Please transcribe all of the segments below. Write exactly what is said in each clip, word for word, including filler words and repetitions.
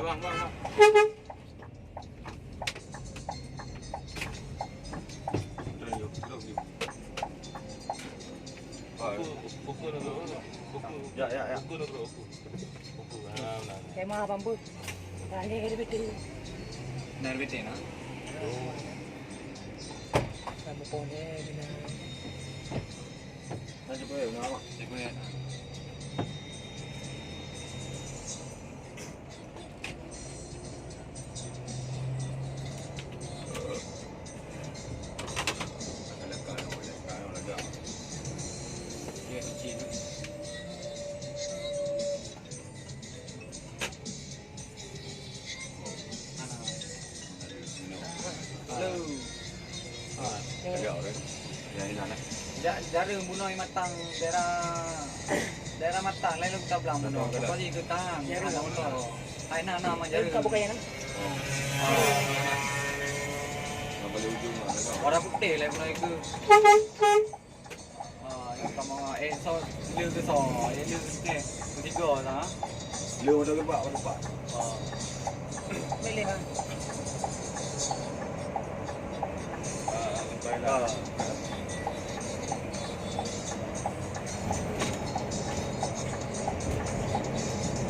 Bang, bang, bang. Ya, ya, ya. Tema apa, Bu? Tadi R B T. Nah, R B T, nah. Kamu kone, bina. Nah, coba ya, nah, Mak. Coba ya. Halo. Ah, agak orang. Yang ini anak. Ja-, jareung bunoe Matang, daerah, daerah Matang, lain lom tablang bunoe. Matang, pokoknya itu tang, ada motor. Hai, nah, nah, manjari. Bukan, bukan yang nah. Oh. Ah. Yang paling ujung lah, kan? Warna putih lah, mulai ke. Ah, yang sama, eh, so, dia ke so, yang dia ke, ketiga lah. Dia warna lepak, warna lepak. Ah. Boleh lah. Ah, sampai lah. Ah.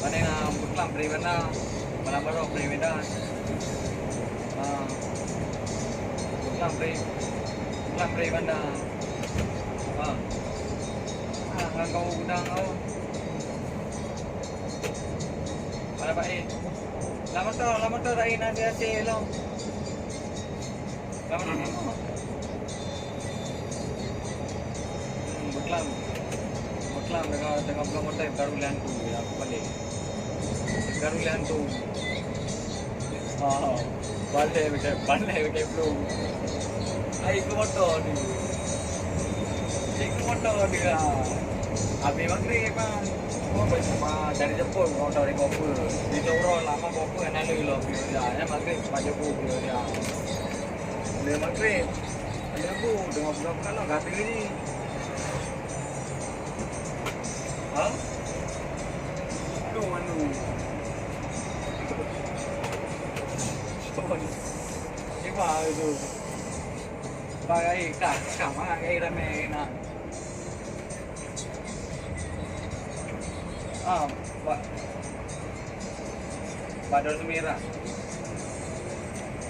Pane, ah, beuklam bri banda, malam barôh bri banda. Ah, beuklam bri, beuklam bri banda. Ah. Ah, ngon kau udang kau. Ada baik. Lama tu, lama tu dah ina dia si long. Lama tu. Hmm, beuklam. Beuklam dengan, dengan beuklam motor baru lé hantu ya, aku balik. Baru lé hantu. Oh, balik pakai, balik pakai peluru. Ai ke motor ni. Cek ke motor dia. Habis maghrib, bang. Oh, cuma dari Jepun, motor dari Bogor. Di Toro lama Bogor, anak lu lo, dia. Ya, maghrib, Pak Jokowi, dia. Dia maghrib. Ada bu, dengan buka-buka lah, kata ni. Ha? Lu mana? Siapa itu? Bang, ai, kah, kah, mana ai ramai nak? Ah, Pak. Pak Dor Sumira.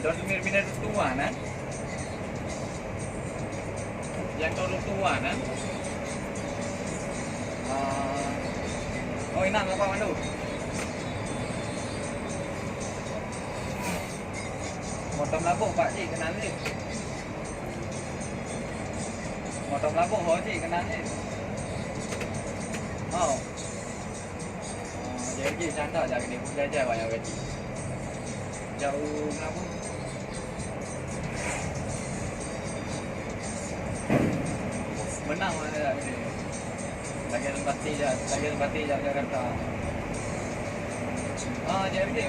Dor Sumir pindah tuan, eh? Yang turun tuan, eh? Ah. Oh, inang apa mandu? Motor melabuk, Pak Cik, kenal ni. Motor melabuk, ho Cik, kenal ni. Oh. Ah, jadi canda, jadi ni pun jajan banyak gaji. Jauh melabuk. Menang mana dah ni. Lagi sempati je, lagi sempati je Jakarta. Ah, jadi dia,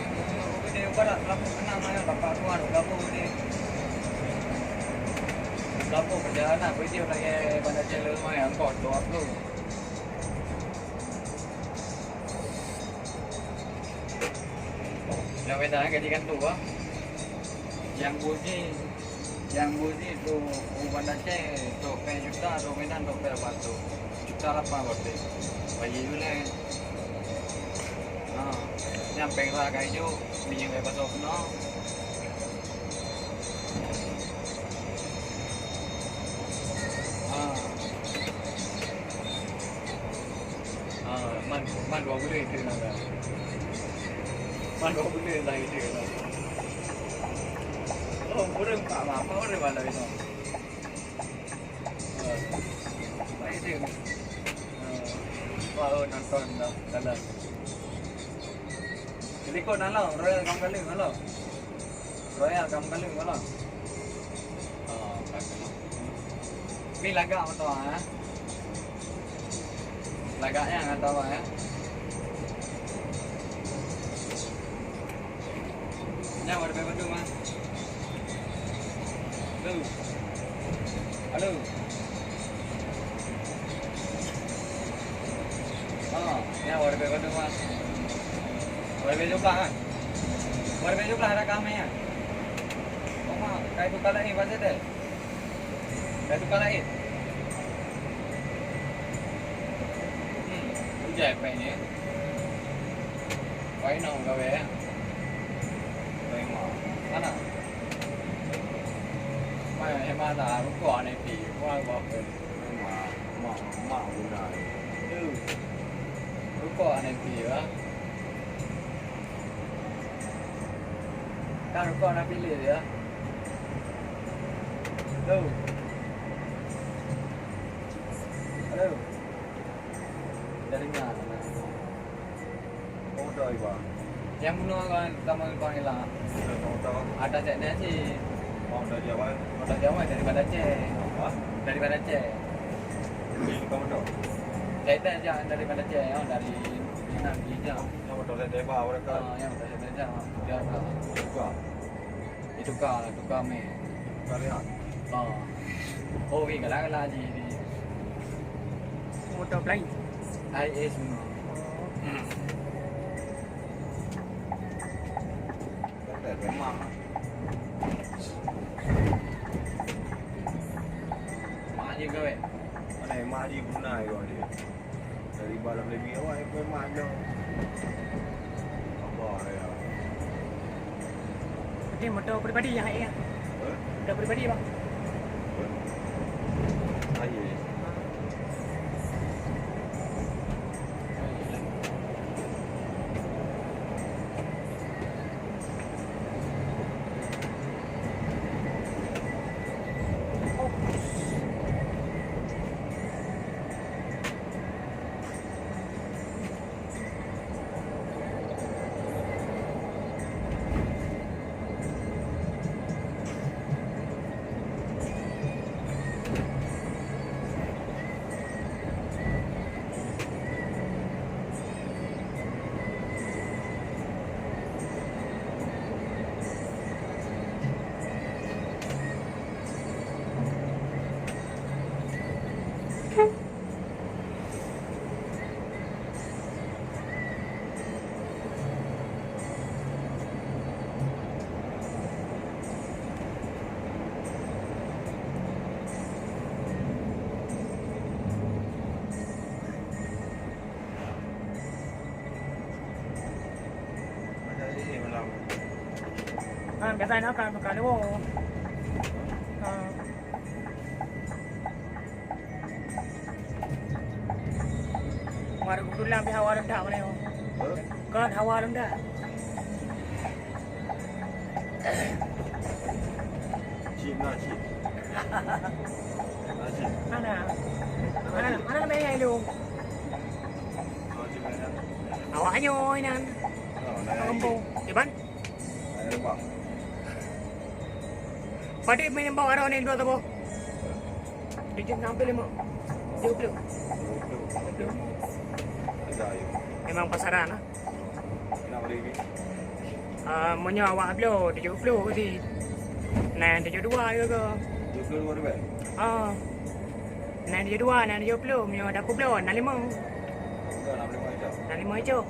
dia barat, berapa menang lah, dapat dua, dua puluh ni. Berapa perjalanan, video lagi pada channel lumayan, kau dua puluh. Yang beda gaji kan tu, ah. Yang bunyi Yang bunyi tu, u Banda Aceh, tu pèng juta, tu Medan, tu pèng lapan tu. Juta lapan berarti. Bagi you leh. Ha, nyang pèng rah kai ju, minyeuk kai pasoe keunoe. Ha. Ah, man, man dua buleuen itu na. Man dua buleuen lah itu na. Oh, ureueng tak apa, ureueng malam itu. Ah, baik itu. Ah, wah, oh, nonton dah, dalam. Jadi kau dalam, Royal Gambling dalam. Royal Gambling malah. Oh, bagus. Ni lagak motor, eh. Lagak nyang atau, eh. Nyan warga Bandung, ah. Halo. Halo. Oh, nyan warga Bandung, ah. Warga Jombang, ah. Baru baju belah ada kami ya. Mama, kai tukar lain pasal deh. Kai tukar lain. Hmm, hujan apa ini? Wai nong gawe ya. Wai ma. Mana? Mana mana rukuk ni pi. Wah, wah. Mak, mak, mak guna. Tu. Rukuk aneuk pi, ah. Kan rukuk na pilih, ya. Tu. Halo. Dari mana? Moto iba. Nyang bunoe kan taman Pangila. Moto. Ada cek nasi. Moto Jawa. Moto Jawa daripada Aceh. Apa? Daripada Aceh. Ini ke moto. Saya tak jak daripada Aceh, ya, dari Minang, Bijang. Yang moto saya tembak mereka. Ah, yang moto saya tembak, dia orang. Buka. Ditukar, tukar meh. Tukar ya? Oh. Oh, weh, galak-galak ji, ji. Motor flying. I S semua. Oh. Hmm. Kata memang. Mak je gawe. Mana mak je guna kau dia? Dari balam lebih awak yang pun mak je. Apa ya? Jadi motor peribadi yang ya? Hah? Motor peribadi, bang. Hah? Aye. Ha, biasa nak kan tukar dulu. Ha. Baru kebetulan pih hawa rendah mana yo. Hah? Kan hawa rendah. Cik na cik. Na cik. Mana? Mana? Mana namanya lu? Oh, cik mana? Awak nyoy nan. Oh, na. Kampung. Iban? Ayo, Bang. Padit main bawah arah ni dua tabo. Tujuh sampai lima. Tujuh puluh. Tujuh puluh. Tujuh puluh. Ada ayo. Memang pasaran lah. Nak beli ni? Ah, meunyoe awak bloe tujuh puluh sit. Nan tujuh dua juga ke? Tujuh puluh dua ribu? Ah. Nan tujuh dua, nan tujuh puluh. Meunyoe ada aku bloe, nan lima. Enggak, nak beli macam? Nan lima hijau.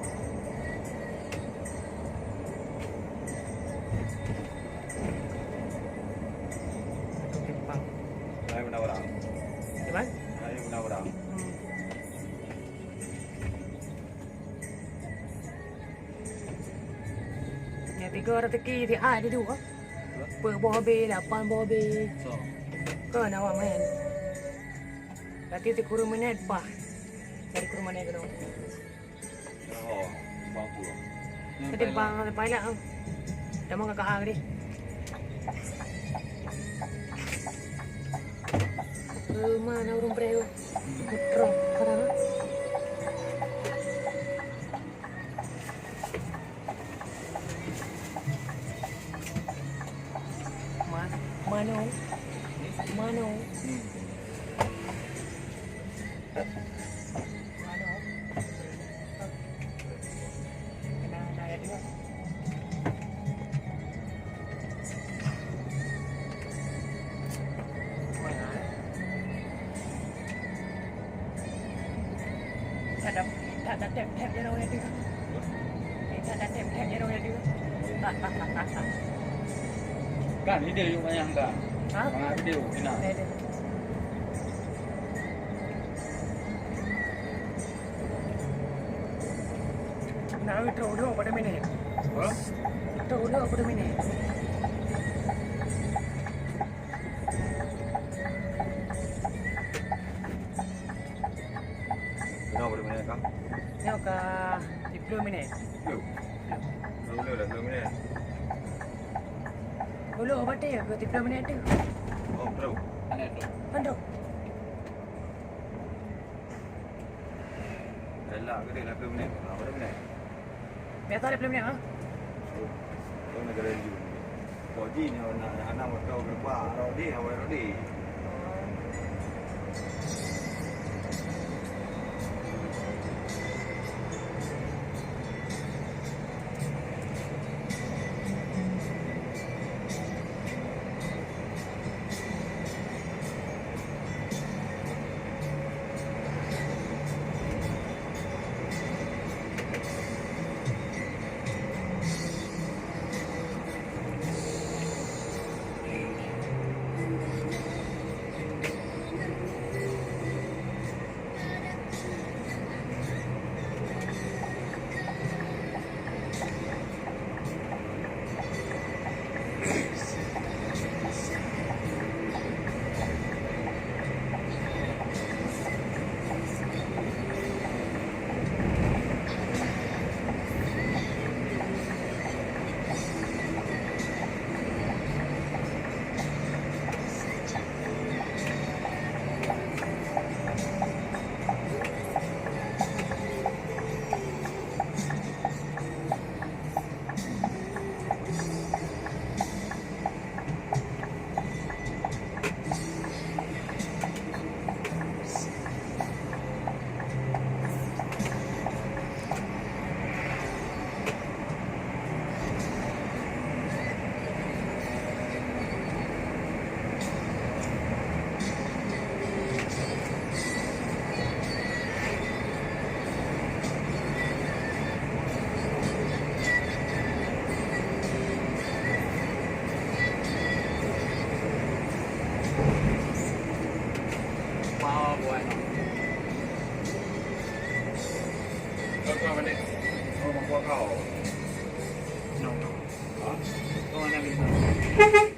Simpang. Hai, benar orang. Di mana? Hai, benar orang. Hmm. Ya, tiga rezeki di A di dua. Peuet boh habéh, lapan boh habéh. So. Kan awak main. Berarti ti kureueng minèt bah. Dari kureueng minèt ke dong. Oh, bang pula. Tadi bang pilot tu. Dah makan kahar tadi. Eh, mana ureueng preh tu? Putra, sekarang. Ma-, mano? Mano? Hmm. Mano? Kena, kena ya, tengok. Mana, eh? Ada, tak ada tap-tap je orang tu. Eh, tak ada tap-tap je orang tu. Kan ide yuk bayangkan. Ha? Mangat video kena. Ada, ada. Nak trok dua pada minit. Apa? Trok dua pada minit. Kenapa dia main kah? Nyoe ka tiga puluh minit. Tiga puluh? Tiga puluh dah, tiga puluh minit. Puluh berarti ya, ke tiga puluh minit tu? Oh, terus. Kan tu. Elak ke dia, tiga puluh minit? Berapa minit? Biasa tiga puluh minit, ha? Oh, kau nak kena jujur. Kau ji ni, anak, anak, kau berubah, rodi, awal rodi. Power boy. Kau tahu mana? Oh, mampu kau. No. Ha? Kau mana ni?